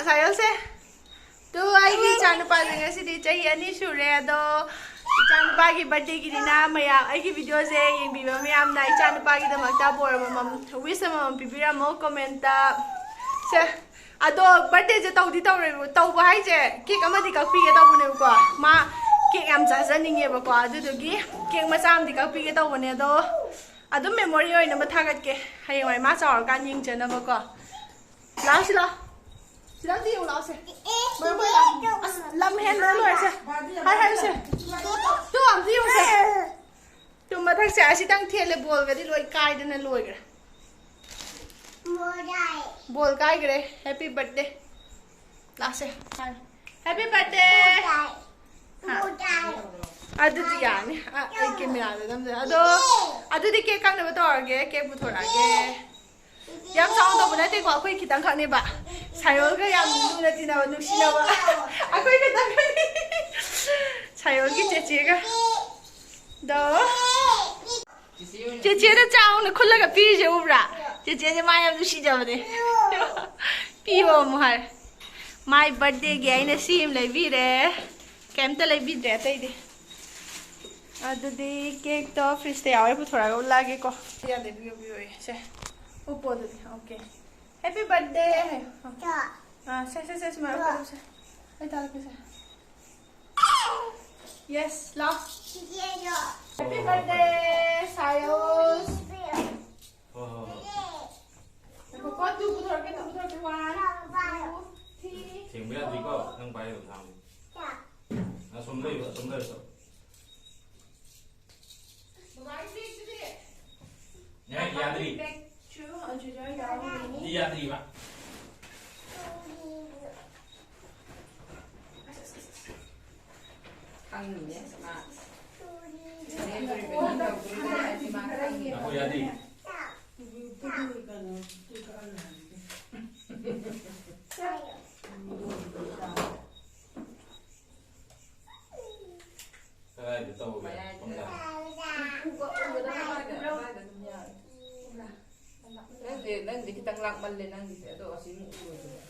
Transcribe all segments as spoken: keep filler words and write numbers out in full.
ꯁꯥꯏꯌꯣꯁꯦ꯫ Two, ꯑꯩꯒꯤ ꯏꯆꯥꯅꯨꯄꯥꯁꯦ ꯉꯁꯤꯗꯤ ꯆꯍꯤ ꯑꯅꯤ ꯁꯨꯔꯦ꯫ ꯑꯗꯣ ꯏꯆꯥꯅꯨꯄꯥꯒꯤ ꯕꯥꯔꯊꯗꯦꯒꯤꯅꯤꯅ ꯃꯌꯥꯝ, ꯑꯩꯒꯤ ꯚꯤꯗꯤꯑꯣꯁꯦ ꯌꯦꯡꯕꯤꯕ ꯃꯌꯥꯝꯅ ꯏꯆꯥꯅꯨꯄꯥꯒꯤꯗꯃꯛꯇ ꯕꯣꯔ ꯑꯃꯃꯝ, ꯋꯤꯁ ꯑꯃꯃꯝ ꯄꯤꯕꯤꯔꯝꯃꯣ ꯀꯣꯃꯦꯟꯇ꯫ ꯁꯦ, ꯑꯗꯣ ꯕꯥꯔꯊꯗꯦꯁꯦ ꯇꯧꯗꯤ ꯇꯧꯔꯣꯏꯕ, ꯇꯧꯕ ꯍꯥꯏꯁꯦ ꯀꯦꯛ ꯑꯃꯗꯤ ꯀꯛꯄꯤꯒꯦ ꯇꯧꯕꯅꯦꯕꯀꯣ꯫ ꯃꯥ ꯀꯦꯛ ꯌꯥꯝ ꯆꯥꯖꯅꯤꯡꯉꯦꯕꯀꯣ, ꯑꯗꯨꯗꯨꯒꯤ ꯀꯦꯛ ꯃꯆꯥ ꯑꯃꯗꯤ ꯀꯛꯄꯤꯒꯦ ꯇꯧꯕꯅꯦ꯫ ꯑꯗꯣ ꯑꯗꯨꯝ ꯃꯦꯃꯣꯔꯤ ꯑꯣꯏꯅꯕ ꯊꯥꯒꯠꯀꯦ, ꯍꯌꯦꯡꯋꯥꯏ ꯃꯥ ꯆꯥꯎꯔꯀꯥꯟ ꯌꯦꯡꯖꯅꯕꯀꯣ꯫ ꯂꯥꯛꯑꯣ ꯁꯤ ꯂꯥꯛꯑꯣ꯫ ꯁꯤꯗ ꯑꯝꯇ ꯌꯦꯡꯉꯨ ꯂꯥꯛꯑꯣꯁꯦ꯫ ꯃꯣꯏ, ꯃꯣꯏ ꯂꯥꯛꯑꯣ꯫ ꯑꯁ, ꯂꯝ ꯍꯦꯟꯕꯅ ꯂꯣꯏꯔꯦꯁꯦ꯫ ꯍꯥꯏ, ꯍꯥꯏꯌꯨꯁꯦ꯫ ꯇꯨ ꯑꯝꯇ ꯌꯦꯡꯉꯨꯁꯦ꯫ ꯇꯨ ꯃꯊꯛꯁꯦ ꯑꯁꯤꯇꯪ ꯊꯦꯠꯂꯦ, ꯕꯣꯜꯒꯗꯤ ꯂꯣꯏ ꯀꯥꯏꯗꯅ ꯂꯣꯏꯈ꯭ꯔꯦ꯫ ꯕꯣꯜ ꯀꯥꯏꯈ꯭ꯔꯦ꯫ Happy birthday꯫ ꯂꯥꯛꯁꯦ꯫ Happy birthday꯫ ꯍꯥ꯫ ꯑꯗꯨꯗꯤ ꯌꯥꯅꯤ꯫ ꯑ, ꯑꯩ ꯀꯦꯃꯦꯔꯥꯗ ꯅꯝꯖꯔꯦ꯫ ꯑꯗꯣ, ꯑꯗꯨꯗꯤ ꯀꯦꯛ ꯀꯛꯅꯕ ꯇꯧꯔꯒꯦ꯫ ꯀꯦꯛ ꯄꯨꯊꯣꯔꯛꯑꯒꯦ꯫ ꯌꯥꯝ ꯆꯥꯎꯅ ꯇꯧꯕ ꯅꯠꯇꯦꯀꯣ, ꯑꯩꯈꯣꯏ ꯈꯤꯇꯪꯈꯛꯅꯦꯕ꯫ ꯁꯥꯏꯌꯣꯜꯒ ꯌꯥꯝ ꯂꯨꯅ ꯇꯤꯟꯅꯕ, ꯅꯨꯡꯁꯤꯅꯕ꯫ ꯑꯩꯈꯣꯏ ꯈꯤꯇꯪꯈꯛꯅꯤ꯫ ꯁꯥꯏꯌꯣꯜꯒꯤ ꯆꯦꯆꯦꯒ꯫ ꯗꯣ꯫ ꯆꯦꯆꯦꯅ ꯆꯥꯎꯅ ꯈꯨꯜꯂꯒ ꯄꯤꯔꯤꯁꯦ ꯎꯕ꯭ꯔꯥ? ꯆꯦꯆꯦꯁꯦ ꯃꯥ ꯌꯥꯝ ꯅꯨꯡꯁꯤꯖꯕꯅꯦ꯫ ꯄꯤꯌꯣ ꯑꯃꯨꯛ ꯍꯥꯏꯔꯦ꯫ My birthdayꯒꯤ ꯑꯩꯅ ꯁꯤ ꯑꯃ ꯂꯩꯕꯤꯔꯦ꯫ ꯀꯩꯝꯇ ꯂꯩꯕꯤꯗ꯭ꯔꯦ ꯑꯇꯩꯗꯤ꯫ ꯑꯗꯨꯗꯤ ꯀꯦꯛꯇꯣ ꯐ꯭ꯔꯤꯖꯇ ꯌꯥꯎꯔꯦ, ꯄꯨꯊꯣꯔꯛꯑꯒ ꯎꯠꯂꯛꯑꯒꯦꯀꯣ꯫ ꯌꯥꯗꯦ, ꯄꯤꯌꯣ, ꯄꯤꯌꯣ, ꯁꯦ꯫ ꯎꯞꯄꯣ ꯑꯗꯨꯗꯤ, okay꯫ Happy birthday ꯍꯥꯏꯌꯣ꯫ ꯑꯥ, ꯁꯦ, ꯁꯦ, ꯁꯦ, ꯁꯨꯃꯥꯏꯅ ꯎꯞꯄꯣ, ꯁꯦ꯫ ꯑꯩ ꯇꯥꯔꯛꯀꯦ, ꯁꯦ꯫ Yes, ꯂꯥꯎ꯫ Happy birthday, ꯁꯥꯌꯣꯁ꯫ ꯍꯣꯏ, ꯍꯣꯏ, ꯍꯣꯏ꯫ ꯉꯥꯏꯈꯣꯀꯣ, ꯇꯨ ꯄꯨꯊꯣꯔꯛꯀꯦ, ꯇꯨ ꯄꯨꯊꯣꯔꯛꯀꯦ꯫ One, two, three, ꯊꯦꯡꯕ ꯌꯥꯗ꯭ꯔꯤꯀꯣ, four꯫ ꯅꯪ ꯄꯥꯏꯔꯤꯕ ꯊꯥꯡꯗꯣ꯫ ꯑꯁꯣꯝ ꯂꯩꯌꯨ, ꯑꯁꯣꯝ ꯂꯩꯌꯨ꯫ ꯕꯕꯥꯒꯤ ꯕꯦꯒꯇꯨꯗꯤ? ꯌꯥ-, ꯌꯥꯗ꯭ꯔꯤ꯫ ꯕꯦꯒꯁꯨ ꯑꯗꯨꯗ ꯌꯥꯎꯔꯤ꯫ ꯁꯤ ꯌꯥꯗ꯭ꯔꯤꯕ꯫ ꯈꯪꯉꯤꯅꯦ ꯃꯥ꯫ ꯅꯦ ꯄ꯭ꯔꯤꯚꯤꯅꯤ ꯇꯧꯗꯣꯏꯅꯦ ꯍꯥꯏꯁꯦ ꯃꯥ ꯈꯪꯉꯦ꯫ ꯉꯥꯏꯈꯣ, ꯌꯥꯗ꯭ꯔꯤ꯫ ꯀꯗꯥꯏꯗ ꯇꯧꯒꯦ? ꯃꯌꯥꯏꯗ꯫ ꯁꯣꯝꯗ? ꯎꯕ-, ꯎꯕꯗ ꯃꯌꯥꯏꯗ, ꯑꯗꯥꯏꯗ ꯑꯗꯨꯝ ꯌꯥꯔꯦ꯫ ꯅꯪꯗꯤ, ꯅꯪꯗꯤ ꯈꯤꯇꯪ ꯂꯥꯛꯃꯜꯂꯦ ꯅꯪꯒꯤꯁꯦ, ꯑꯗꯣ ꯑꯁꯤ ꯑꯃꯨꯛ ꯎꯔꯣꯏꯗꯕ꯫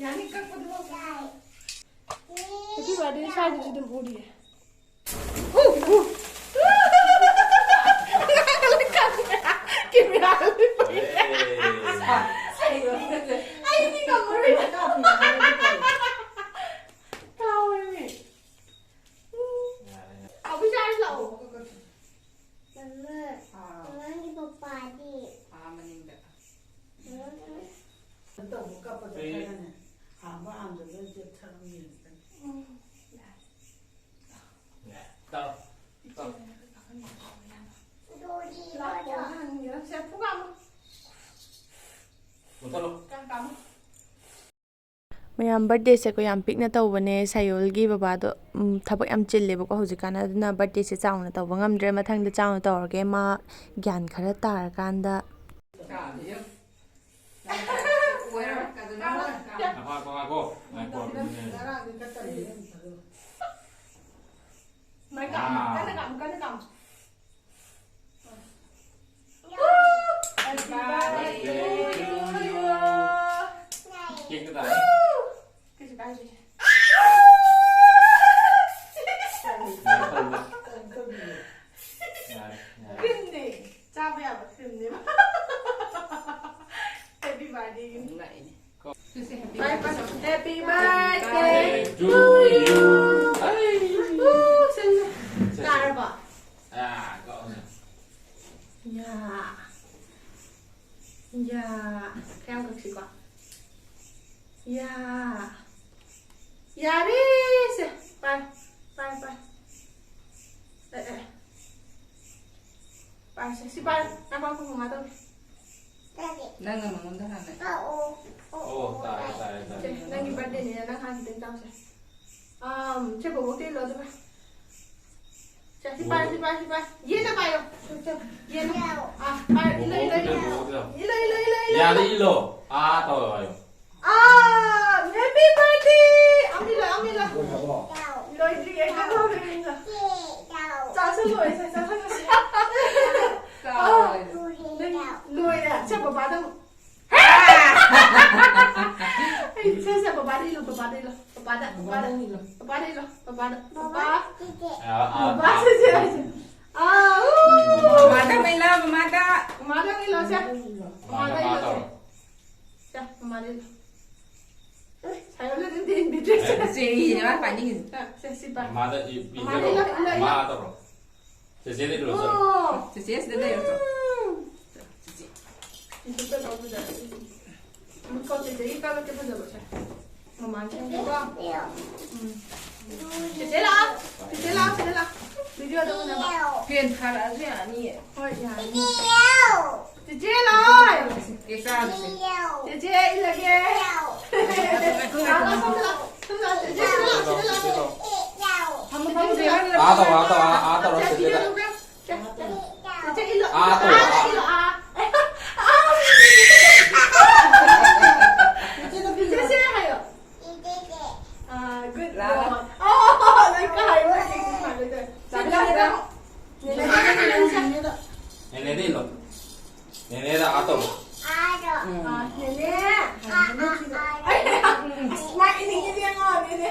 ꯌꯥꯅꯤ, ꯀꯛꯄꯗꯨ ꯂꯧ꯫ Happy birthday ꯁ꯭ꯋꯥꯏꯗꯁꯨ ꯑꯗꯨꯝ ꯎꯔꯤꯌꯦ꯫ ꯎ, ꯎ꯫ Camera ꯗ ꯂꯣꯏ ꯄꯨꯔꯤ꯫ ꯑꯩꯗꯤ ꯉꯝꯃꯔꯣꯏ꯫ ꯀꯥꯎꯔꯦꯃꯤ꯫ ꯎꯝ꯫ ꯑꯕꯨ ꯆꯥꯔꯖ ꯂꯥꯛꯑꯣ꯫ ꯃꯃꯥ, ꯑꯥ꯫ ꯃꯃꯥꯒꯤ ꯄꯄꯥꯗꯤ? ꯑꯥ, ꯃꯅꯤꯡꯗ꯫ ꯎꯝ꯫ ꯇꯧꯕ ꯀꯞꯄꯗꯣ ꯑꯩ ꯈꯔꯅꯦ꯫ ꯍꯥꯟꯕ ꯍꯥꯟꯗꯕ ꯆꯦꯞꯊꯔ ꯌꯦꯡꯉꯛꯀꯅꯤ꯫ ꯎꯝ꯫ ꯇꯥꯎ꯫ ꯇꯥꯎ꯫ ꯂꯥꯛꯑꯣ, ꯍꯥꯟꯅ ꯁꯦ, ꯐꯨ ꯀꯥꯃꯣ꯫ ꯃꯨꯊꯠꯂꯣ꯫ ꯀꯥꯡ ꯀꯥꯃꯣ꯫ ꯃꯌꯥꯝ, ꯕꯥꯔꯗꯦꯁꯦ ꯑꯩꯈꯣꯏ ꯌꯥꯝ ꯄꯤꯛꯅ ꯇꯧꯕꯅꯦ꯫ ꯁꯥꯌꯣꯜꯒꯤ ꯕꯕꯥꯗꯣ, ꯎꯝ, ꯊꯕꯛ ꯌꯥꯝ ꯆꯤꯜꯂꯦꯕꯀꯣ ꯍꯧꯖꯤꯛꯀꯥꯟ, ꯑꯗꯨꯅ ꯕꯥꯔꯗꯦꯁꯦ ꯆꯥꯎꯅ ꯇꯧꯕ ꯉꯝꯗ꯭ꯔꯦ꯫ ꯃꯊꯪꯗ ꯆꯥꯎꯅ ꯇꯧꯔꯒꯦ, ꯃꯥ ꯒ꯭ꯌꯥꯟ ꯈꯔ ꯇꯥꯔꯀꯥꯟꯗ꯫ ꯉꯥꯏꯈꯣ, ꯉꯥꯏꯈꯣ, ꯉꯥꯏꯈꯣ, ꯉꯥꯏꯈꯣ꯫ ꯃꯥꯏ ꯀꯥꯝꯃꯨ, ꯀꯟꯅ ꯀꯥꯝꯃꯨ, ꯀꯟꯅ ꯀꯥꯝꯃꯨ꯫ Happy birthday to you. Cake ꯇꯥꯔꯦ꯫ ꯀꯩꯁꯨ ꯀꯥꯏꯗꯦ꯫ ꯌꯥꯔꯦ, ꯌꯥꯔꯦ꯫ Cream ꯅꯦ꯫ ꯆꯥꯕ ꯌꯥꯕ cream ꯅꯦ꯫ Happy birthday Guinea. Bye bye. Happy birthday to you. ꯎ, ꯁꯦ, ꯁꯦ꯫ ꯆꯥꯔꯕꯣ? ꯑꯥ, ꯀꯛꯑꯣ꯫ ꯌꯥ꯫ ꯌꯥ꯫ ꯈꯔ ꯌꯥꯝ ꯀꯛꯁꯤꯀꯣ꯫ ꯌꯥ꯫ ꯌꯥꯔꯦ ꯁꯦ꯫ ꯄꯥꯏ꯫ ꯄꯥꯏ, ꯄꯥꯏ꯫ ꯑꯦ, ꯑꯦ꯫ ꯄꯥꯏꯁꯦ꯫ ꯁꯤ ꯄꯥꯏ꯫ ꯉꯥꯏꯈꯣ, ꯉꯥꯏꯈꯣ, ꯃꯃꯥ ꯇꯧꯒꯦ꯫ ꯅꯪꯅ ꯃꯉꯣꯟꯗ ꯍꯥꯟꯅ꯫ ꯑꯣ, ꯇꯥꯔꯦ, ꯇꯥꯔꯦ, ꯇꯥꯔꯦ꯫ ꯁꯦ, ꯅꯪꯒꯤ birthday ꯅꯤꯅ ꯅꯪ ꯍꯥꯟꯅ ꯈꯤꯇꯪ ꯆꯥꯎꯁꯦ꯫ ꯑꯝ, ꯁꯦ, ꯕꯣꯕꯣꯛꯇ ꯏꯜꯂꯣ ꯑꯗꯨꯒ꯫ ꯁꯦ, ꯁꯤ ꯄꯥꯏꯌꯣ, ꯁꯤ ꯄꯥꯏꯌꯣ, ꯁꯤ ꯄꯥꯏꯌꯣ꯫ ꯌꯦꯟꯅ ꯄꯥꯏꯌꯣ꯫ ꯁꯦ, ꯁꯦ, ꯌꯦꯟꯅ꯫ ꯑꯥ, ꯄꯥꯏ, ꯏꯜꯂꯣ, ꯏꯜꯂꯣ, ꯏꯜꯂꯣ꯫ ꯕꯣꯕꯣꯛꯇ ꯏꯜꯂꯣ꯫ ꯏꯜꯂꯣ, ꯏꯜꯂꯣ, ꯏꯜꯂꯣ, ꯏꯜꯂꯣ, ꯌꯥꯗ ꯏꯜꯂꯣ꯫ ꯏꯜꯂꯣ꯫ ꯑꯥ, happy birthday! ꯑꯃ ꯏꯜꯂꯣ, ꯑꯃ ꯏꯜꯂꯣ꯫ ꯂꯣꯏꯗ꯭ꯔꯤꯌꯦ, ꯀꯥꯎꯔꯦ, ꯏꯜꯂꯣ꯫ ꯆꯥꯁꯜꯂꯣ, ꯁꯦ, ꯆꯥꯁꯜꯂꯣ, ꯁꯦ꯫ ꯀꯥꯎꯔꯦ꯫ ꯑꯥ, ꯅꯪ ꯂꯣꯏꯔꯦ꯫ ꯁꯦ, ꯕꯕꯥꯗ ꯑꯃꯨꯛ꯫ ꯄꯥꯄꯥꯗ ꯏꯜꯂꯣ, ꯄꯥꯄꯥꯗ, ꯄꯥꯄꯥꯗ, ꯄꯥꯄꯥꯗ ꯏꯜꯂꯣ, ꯄꯥꯄꯥꯗ, ꯄꯥꯄꯥ꯫ ꯑꯥ, ꯑꯥ, ꯄꯥꯄꯥ, ꯑꯥ꯫ ꯁꯦ, ꯁꯦ, ꯁꯦ꯫ ꯑꯥ, ꯎ꯫ ꯃꯃꯥꯗ ꯑꯃ ꯏꯜꯂꯣ, ꯃꯃꯥꯗ꯫ ꯃꯃꯥꯗ ꯏꯜꯂꯣ, ꯁꯦ꯫ ꯃꯃꯥꯗ ꯃꯃꯥꯗ ꯏꯜꯂꯣ, ꯁꯦ꯫ ꯏꯜꯂꯣ꯫ ꯁꯦ, ꯃꯃꯥꯗ ꯏꯜꯂꯣ꯫ ꯁꯥꯏꯌꯣ, ꯅꯪꯗꯤ ꯏꯟꯕꯤꯗ꯭ꯔꯦ, ꯁꯦ꯫ ꯁꯦ, ꯏꯅꯦ, ꯃꯥ ꯄꯥꯏꯅꯤꯡꯉꯤꯁꯦ꯫ ꯁꯦ, ꯁꯤ ꯄꯥꯏ꯫ ꯃꯃꯥꯗ ꯏ-, ꯃꯃꯥꯗ ꯄꯤꯖꯔꯣ꯫ ꯏꯜꯂꯣ, ꯏꯜꯂꯣ, ꯏꯜꯂꯣ꯫ ꯃꯥ ꯇꯧꯔꯣ꯫ ꯆꯦꯆꯦꯗ ꯏꯜꯂꯣ, ꯆꯠꯂꯣ꯫ ꯑꯣ꯫ ꯆꯦꯆꯦ ꯁꯤꯗ ꯂꯩꯔꯣ, ꯆꯣ꯫ ꯎꯝ꯫ ꯆꯦꯆꯦ꯫ ꯎꯝ, ꯀꯣ ꯆꯦꯆꯦꯒꯤ ꯀꯥꯂꯛꯀꯦ ꯐꯖꯕꯁꯦ꯫ ꯃꯃꯥꯟ ꯁꯦꯝꯒꯦꯀꯣ꯫ ꯎꯝ꯫ ꯆꯦꯆꯦ ꯂꯥꯛꯑꯣ꯫ ꯆꯦꯆꯦ ꯂꯥꯛꯑꯣ, ꯁꯤꯗ ꯂꯥꯛꯑꯣ꯫ ꯚꯤꯗꯤꯑꯣꯗ ꯎꯅꯕ꯫ ꯐꯦꯟ ꯊꯥꯔꯛꯑꯁꯨ ꯌꯥꯅꯤꯌꯦ꯫ ꯍꯣꯏ, ꯌꯥꯅꯤ꯫ ꯆꯦꯆꯦ ꯂꯥꯛꯑꯣ꯫ ꯀꯦꯛ ꯆꯥꯔꯨꯁꯦ꯫ ꯆꯦꯆꯦ ꯏꯜꯂꯒꯦ꯫ ꯂꯥꯛꯑꯣ, ꯁꯣꯝꯗ ꯂꯥꯛꯑꯣ, ꯁꯣꯝꯗ ꯂꯥꯛꯑꯣ, ꯆꯦꯆꯦ ꯁꯤꯗ ꯂꯥꯛꯑꯣ, ꯁꯤꯗ ꯂꯥꯛꯑꯣ꯫ ꯐꯝꯃꯣ, ꯐꯝꯃꯣ, ꯆꯦꯆꯦ ꯁꯤꯗ ꯂꯥꯛꯑꯣ꯫ ꯑꯥ ꯇꯧꯔꯣ, ꯑꯥ ꯇꯧꯔꯣ, ꯑꯥ ꯇꯧꯔꯣ, ꯆꯦꯆꯦ ꯆꯦꯆꯦꯗ꯫ ꯁꯤꯗ ꯂꯥꯛꯑꯣ꯫ ꯆꯦ-, ꯆꯦ-, ꯆꯦꯆꯦ ꯏꯜꯂꯣ꯫ ꯑꯥ ꯇꯧꯔꯣ, ꯑꯥ ꯑꯥ꯫ ꯏꯜꯂꯣ, ꯑꯥ꯫ ꯆꯦꯆꯦ ꯁꯦ ꯍꯥꯏꯌꯣ꯫ ꯑꯥ, good ꯂꯥꯛꯑꯣ꯫ Boy꯫ ꯑꯣ, ꯂꯣꯏ ꯀꯥꯏ, ꯃꯣꯏ ꯀꯩ ꯀꯩ ꯃꯥꯜꯂꯦ꯫ ꯆꯥꯛ ꯆꯥꯛ ꯆꯥꯛ꯫ ꯅꯦꯅꯦꯗ ꯏꯜꯂꯣ꯫ ꯅꯦꯅꯦꯗ ꯑꯥ ꯇꯧꯔꯣ꯫ ꯎꯝ꯫ ꯑꯥ, ꯅꯦꯅꯦ꯫ ꯑꯥ, ꯑꯥ, ꯑꯥ꯫ ꯑꯩ, ꯑꯁ, ꯃꯥ ꯏꯅꯤꯡꯉꯤꯗꯤ ꯌꯦꯡꯉꯣ, ꯅꯦꯅꯦ꯫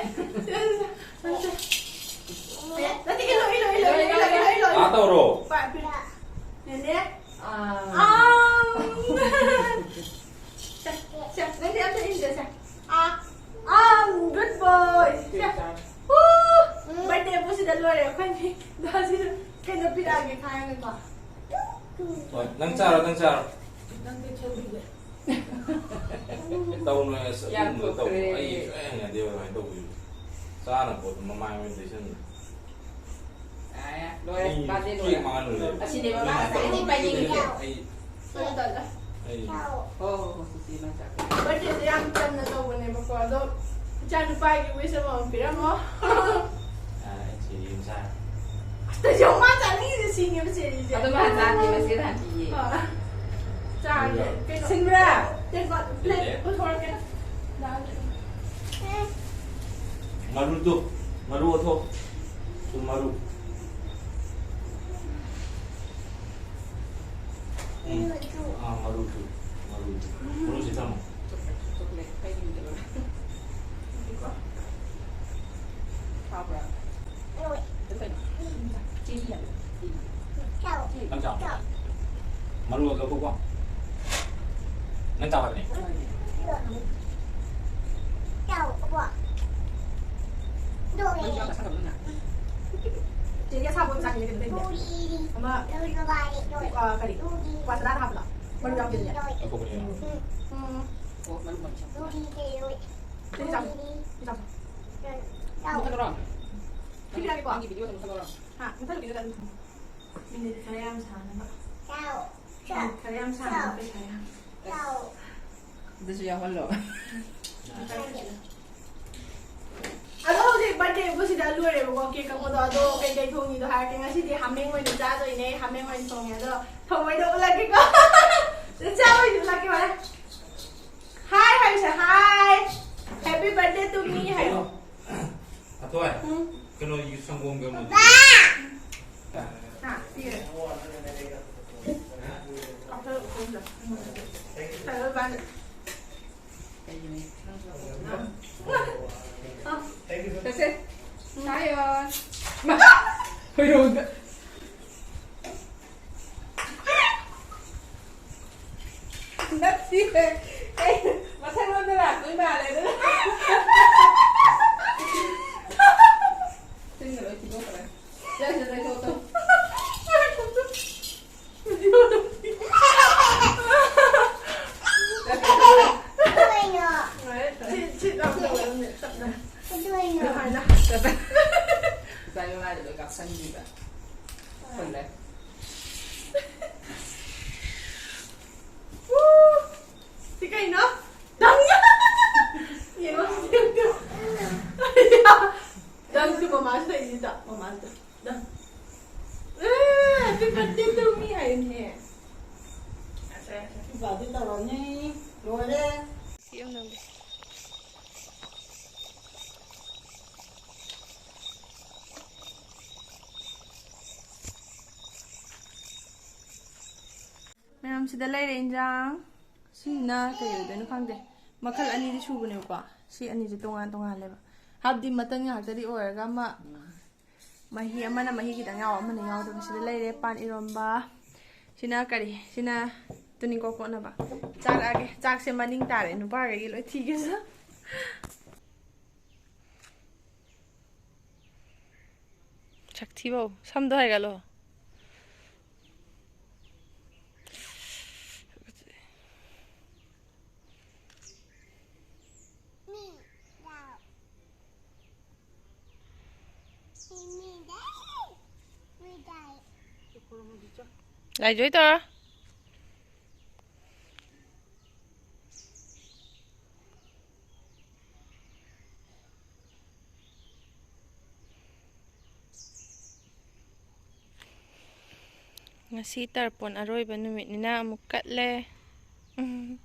ꯅꯠꯇꯦ, ꯏꯜꯂꯣ, ꯏꯜꯂꯣ, ꯏꯜꯂꯣ, ꯏꯜꯂꯣ, ꯏꯜꯂꯣ, ꯏꯜꯂꯣ꯫ ꯑꯥ ꯇꯧꯔꯣ꯫ ꯄꯥ-, ꯄꯤ-, ꯅꯦꯅꯦ꯫ ꯑꯥ꯫ ꯑꯝ꯫ ꯁꯦ, ꯁꯦ, ꯅꯪꯗꯤ ꯑꯝꯇ ꯏꯟꯁꯦ, ꯁꯦ꯫ ꯑꯥ, ꯑꯝ, good boy꯫ ꯁꯦ꯫ ꯎ, birthday ꯕꯨ ꯁꯤꯗ ꯂꯣꯏꯔꯦ ꯑꯩꯈꯣꯏꯅꯤ꯫ ꯑꯗꯣ ꯁꯤꯗ ꯀꯩꯅꯣ ꯄꯤꯔꯛꯑꯒꯦ ꯈꯥꯡꯉꯒꯀꯣ꯫ ꯍꯣꯏ, ꯅꯪ ꯆꯥꯔꯣ, ꯅꯪ ꯆꯥꯔꯣ꯫ ꯅꯪꯗꯤ ꯊꯣꯡꯕꯤꯒꯦ꯫ ꯇꯧꯅꯨ, ꯑꯁ, ꯌꯥꯝ ꯑꯗꯨꯒꯨꯝꯕ ꯇꯧꯅꯨ꯫ ꯊꯣꯛꯈ꯭ꯔꯦ꯫ ꯑꯩ ꯁꯨꯡꯌꯥ ꯍꯩꯅꯗꯦꯕ ꯑꯗꯨꯃꯥꯏꯅ ꯇꯧꯕꯤꯕꯗꯣ꯫ ꯆꯥꯅꯕ ꯄꯣꯠꯇꯣ ꯃꯃꯥꯏ ꯑꯣꯏꯅ ꯇꯩꯁꯟꯕꯗꯣ꯫ ꯌꯥꯔꯦ, ꯌꯥꯔꯦ, ꯂꯣꯏꯔꯦ, ꯑꯩ birthday ꯂꯣꯏꯔꯦ꯫ ꯀꯦꯛ ꯃꯥꯡꯍꯜꯂꯨꯔꯦ꯫ ꯑꯁꯤꯅꯦꯕ ꯃꯥ ꯉꯁꯥꯏꯗꯩ ꯄꯥꯏꯅꯤꯡꯉꯤꯁꯦ꯫ ꯑꯩ ꯍꯣꯏ, ꯇꯜꯂꯦ꯫ ꯑꯩ ꯍꯣ, ꯍꯣ, ꯍꯣ, ꯆꯤꯆꯦ ꯃꯆꯥ꯫ Birthday ꯁꯦ ꯌꯥꯝ ꯆꯝꯅ ꯇꯧꯕꯅꯦꯕꯀꯣ, ꯑꯗꯣ ꯏꯆꯥ ꯅꯨꯄꯥꯒꯤ wish ꯑꯃꯃꯝ ꯄꯤꯔꯝꯃꯣ꯫ ꯌꯥꯔꯦ, ꯑꯩ ꯆꯦꯔꯤ ꯑꯃ ꯆꯥꯔꯦ꯫ ꯑꯁ, ꯇꯩꯖꯧ, ꯃꯥ ꯆꯥꯅꯤꯡꯉꯤꯁꯦ ꯁꯤꯅꯦꯕ ꯆꯦꯔꯤꯁꯦ꯫ ꯑꯗꯣ ꯃꯥ ꯆꯥꯗꯦ, ꯃꯆꯦꯅ ꯍꯥꯟꯅ ꯄꯤꯌꯦ꯫ ꯑꯥ꯫ ꯆꯥꯔꯒꯦ꯫ ꯀꯩꯅꯣ? ꯁꯤꯟꯕ꯭ꯔꯥ? ꯇꯦꯡꯀꯣꯠ, plate ꯁꯤꯜꯂꯦ꯫ ꯄꯨꯊꯣꯔꯛꯀꯦ꯫ ꯃꯔꯨꯗꯣ, ꯃꯔꯨ ꯑꯣꯊꯣꯛ꯫ ꯁꯨ ꯃꯔꯨ꯫ ꯎꯝ꯫ ꯑꯥ, ꯃꯔꯨꯁꯨ, ꯃꯔꯨꯁꯨ꯫ ꯃꯔꯨꯁꯤ ꯊꯝꯃꯣ꯫ ꯆꯣꯀ꯭ꯂꯦꯠ, ꯆꯣꯀ꯭ꯂꯦꯠ ꯄꯩꯔꯤꯕ꯫ ꯍꯥꯎꯕ꯭ꯔꯥ? ꯑꯗꯨ ꯀꯩꯅꯣ? ꯆꯦꯔꯤ ꯍꯥꯏꯕ꯫ ꯆꯦꯔꯤ꯫ ꯅꯪ ꯆꯥꯎ꯫ ꯃꯔꯨ ꯑꯣꯏꯒꯀꯣ꯫ ꯅꯪ ꯆꯥꯎ ꯍꯥꯏꯕꯅꯦ꯫ ꯅꯪ ꯆꯥꯎ ꯍꯥꯏꯕ꯫ ꯆꯦꯔꯤ ꯑꯁꯥꯕ ꯑꯣꯏꯅ ꯆꯥꯅꯤꯡꯉꯦ ꯀꯩꯅꯣ ꯇꯧꯔꯤꯁꯦ꯫ ꯑꯃ, ꯑ, ꯀꯔꯤ? ꯀ꯭ꯋꯥ ꯆꯅꯥꯗ ꯍꯥꯞꯄꯗꯣ꯫ ꯃꯔꯨ ꯌꯥꯎꯗꯦꯗꯅꯦ꯫ ꯂꯧꯊꯣꯛꯄꯅꯦ꯫ ꯎꯝ꯫ ꯑꯣ, ꯃꯔꯨ ꯃꯔꯨ ꯆꯥꯎ꯫ ꯆꯦꯔꯤ ꯆꯥꯎ꯫ ꯆꯦꯔꯤ ꯆꯥꯎ꯫ ꯃꯨꯊꯠꯂꯨꯔꯣ? ꯁꯤ ꯄꯤꯔꯛꯑꯒꯦꯀꯣ꯫ ꯅꯪꯒꯤ ꯚꯤꯗꯤꯑꯣꯗꯣ ꯃꯨꯊꯠꯂꯨꯔꯣ? ꯍꯥ, ꯃꯨꯊꯠꯂꯨꯒꯦ, ꯃꯨꯊꯠꯂꯨꯒꯦ꯫ ꯃꯤꯅꯤꯠ ꯈꯔ ꯌꯥꯝ ꯁꯥꯅꯕ꯫ ꯃꯤꯅꯤꯠ ꯈꯔ ꯌꯥꯝ ꯁꯥꯅꯕ ꯄꯩꯁꯥ ꯌꯥꯝ꯫ ꯑꯗꯨꯁꯨ ꯌꯥꯎꯍꯜꯂꯣ꯫ ꯑꯗꯣ ꯍꯧꯖꯤꯛ ꯕꯥꯔꯗꯦꯕꯨ ꯁꯤꯗ ꯂꯣꯏꯔꯦꯕꯀꯣ, ꯀꯦꯛ ꯀꯛꯄꯗꯣ꯫ ꯑꯗꯣ ꯀꯩꯀꯩ ꯊꯣꯡꯉꯤꯗꯣ ꯍꯥꯏꯔꯛꯀꯦ꯫ ꯉꯁꯤꯗꯤ ꯍꯥꯃꯦꯡ ꯑꯣꯏꯅ ꯆꯥꯗꯣꯏꯅꯦ, ꯍꯥꯃꯦꯡ ꯑꯣꯏꯅ ꯊꯣꯡꯉꯦ꯫ ꯑꯗꯣ ꯊꯣꯡꯕꯩꯗꯣ ꯎꯠꯂꯛꯀꯦꯀꯣ꯫ ꯆꯥꯕꯩꯗꯣ ꯎꯠꯂꯛꯀꯦ ꯍꯣꯔꯦꯟ꯫ ꯍꯥꯏ ꯍꯥꯏꯁꯦ, ꯍꯥꯏ꯫ Happy birthday to me ꯍꯥꯏꯌꯣ꯫ ꯑꯊꯣꯏ, ꯎꯝ꯫ ꯀꯩꯅꯣ, ꯁꯪꯒꯣꯝꯒ ꯃꯨꯟꯗ꯭ꯔꯤ꯫ ꯍꯥ, ꯄꯤꯔꯦ꯫ ꯆꯠꯁꯦ꯫ ꯍꯥꯏꯌꯣ꯫ ꯍꯣꯏꯔꯣꯡꯗ꯫ ꯅꯠꯇꯤꯌꯦ꯫ ꯀꯩ, ꯃꯊꯪꯂꯣꯝꯗ ꯂꯥꯛꯇꯣꯏ ꯃꯥꯜꯂꯦ ꯑꯗꯨꯅ꯫ ꯆꯤꯟꯒ ꯂꯣꯏ ꯊꯤꯗꯣꯛꯈ꯭ꯔꯦ꯫ ꯁꯤꯗ, ꯁꯤꯗ ꯂꯩꯊꯣꯛꯑꯣ꯫ ꯁꯤꯠ, ꯁꯤꯠ ꯂꯥꯎ ꯇꯧꯒꯗꯕꯅꯦ, ꯇꯞꯅ꯫ ꯀꯃꯥꯏꯅ? ꯉꯁꯥꯏ ꯃꯃꯥꯏꯗ ꯂꯣꯏ ꯀꯥꯞꯁꯟꯕꯤꯕ꯫ ꯐꯨꯜꯂꯦ꯫ ꯁꯤ ꯀꯩꯅꯣ? ꯗꯥꯡ! ꯌꯦꯡꯉꯣ, ꯌꯦꯡꯉꯣ꯫ ꯗꯥꯡꯁꯨ ꯃꯃꯥꯁꯨ ꯂꯩꯁꯤꯗ, ꯃꯃꯥꯁꯨ꯫ ꯗꯥꯡ꯫ ꯑꯦ, happy birthday to me ꯍꯥꯏꯌꯨꯅꯦ꯫ Happy birthday ꯇꯧꯔꯅꯤ꯫ ꯂꯣꯏꯔꯦ꯫ ꯁꯤ ꯑꯃ ꯅꯝꯒꯦ꯫ ꯃꯌꯥꯝ, ꯁꯤꯗ ꯂꯩꯔꯦ ꯏꯟꯖꯥꯡ꯫ ꯁꯤꯁꯤꯅ ꯀꯩ ꯑꯣꯏꯗꯣꯏꯅꯣ ꯈꯪꯗꯦ꯫ ꯃꯈꯜ ꯑꯅꯤꯗꯤ ꯁꯨꯕꯅꯦꯕꯀꯣ꯫ ꯁꯤ ꯑꯅꯤꯁꯦ ꯇꯣꯉꯥꯟ ꯇꯣꯉꯥꯜꯂꯦꯕ, ꯍꯥꯏꯕꯗꯤ ꯃꯇꯟ ꯉꯥꯛꯇꯗꯤ ꯑꯣꯏꯔꯒ ꯑꯃ ꯃꯍꯤ, ꯑꯃꯅ ꯃꯍꯤ ꯈꯤꯇꯪ ꯌꯥꯎ, ꯑꯃꯅ ꯌꯥꯎꯗꯕ꯫ ꯁꯤꯗ ꯂꯩꯔꯦ ꯄꯥꯟ ꯏꯔꯣꯝꯕ꯫ ꯁꯤꯅ ꯀꯔꯤ? ꯁꯤꯅ ꯇꯨꯅꯤꯡꯀꯣꯛ ꯀꯣꯠꯅꯕ꯫ ꯆꯥꯔꯛꯑꯒꯦ꯫ ꯆꯥꯛꯁꯦ ꯃꯅꯤꯡ ꯇꯥꯔꯦ꯫ ꯅꯨꯄꯥꯈꯩꯒꯤ ꯂꯣꯏ ꯊꯤꯒꯦꯁꯨ꯫ ꯁꯛꯊꯤꯕꯧ ꯁꯝꯗꯣ ꯍꯥꯏꯒꯠꯂꯣ꯫ ꯂꯥꯏꯖꯣꯏ ꯇꯧꯔꯣ꯫ ꯉꯁꯤ ꯇꯔꯄꯣꯟ ꯑꯔꯣꯏꯕ ꯅꯨꯃꯤꯠꯅꯤꯅ ꯑꯃꯨꯛ ꯀꯠꯂꯦ꯫ ꯎꯝ꯫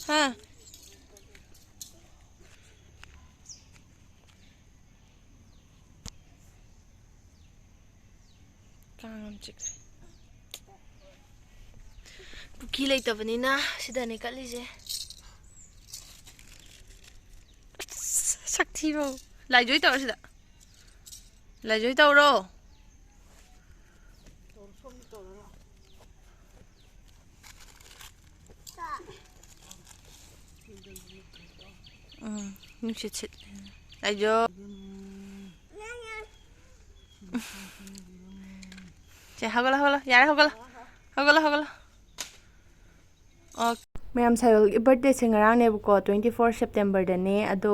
ꯍꯥ? ꯀꯥꯡ ꯑꯃ ꯆꯤꯛꯈ꯭ꯔꯦ꯫ ꯄꯨꯈ꯭ꯔꯤ ꯂꯩꯇꯕꯅꯤꯅ ꯁꯤꯗꯅꯦ ꯀꯠꯂꯤꯁꯦ꯫ ꯁꯛꯊꯤꯕꯧ꯫ ꯂꯥꯏꯖꯣꯏ ꯇꯧꯔꯣ ꯁꯤꯗ꯫ ꯂꯥꯏꯖꯣꯏ ꯇꯧꯔꯣ꯫ ꯎꯝ, ꯅꯨꯡꯁꯤꯠ ꯁꯤꯠ꯫ ꯂꯥꯏꯖꯣꯏ꯫ ꯁꯦ, ꯍꯧꯒꯠꯂꯣ, ꯍꯧꯒꯠꯂꯣ꯫ ꯌꯥꯔꯦ, ꯍꯧꯒꯠꯂꯣ꯫ ꯍꯧꯒꯠꯂꯣ, ꯍꯧꯒꯠꯂꯣ꯫ ꯑꯣ꯫ ꯃꯌꯥꯝ, ꯁꯥꯌꯣꯜꯒꯤ birthdayꯁꯦ ꯉꯔꯥꯡꯅꯦꯕꯀꯣ, twenty four Septemberꯗꯅꯦ꯫ ꯑꯗꯣ,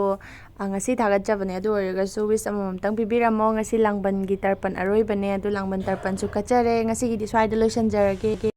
ꯑ, ꯉꯁꯤ ꯊꯥꯒꯠꯆꯕꯅꯦ꯫ ꯑꯗꯨ ꯑꯣꯏꯔꯒꯁꯨ wish ꯑꯃꯃꯝꯇꯪ ꯄꯤꯕꯤꯔꯝꯃꯣ꯫ ꯉꯁꯤ ꯂꯥꯡꯕꯟꯒꯤ ꯇꯔꯄꯟ ꯑꯔꯣꯏꯕꯅꯦ꯫ ꯑꯗꯨ ꯂꯥꯡꯕꯟ ꯇꯔꯄꯟꯁꯨ ꯀꯠꯆꯔꯦ꯫ ꯉꯁꯤꯒꯤꯗꯤ ꯁ꯭ꯋꯥꯏꯗ ꯂꯣꯏꯁꯤꯟꯖꯔꯒꯦ꯫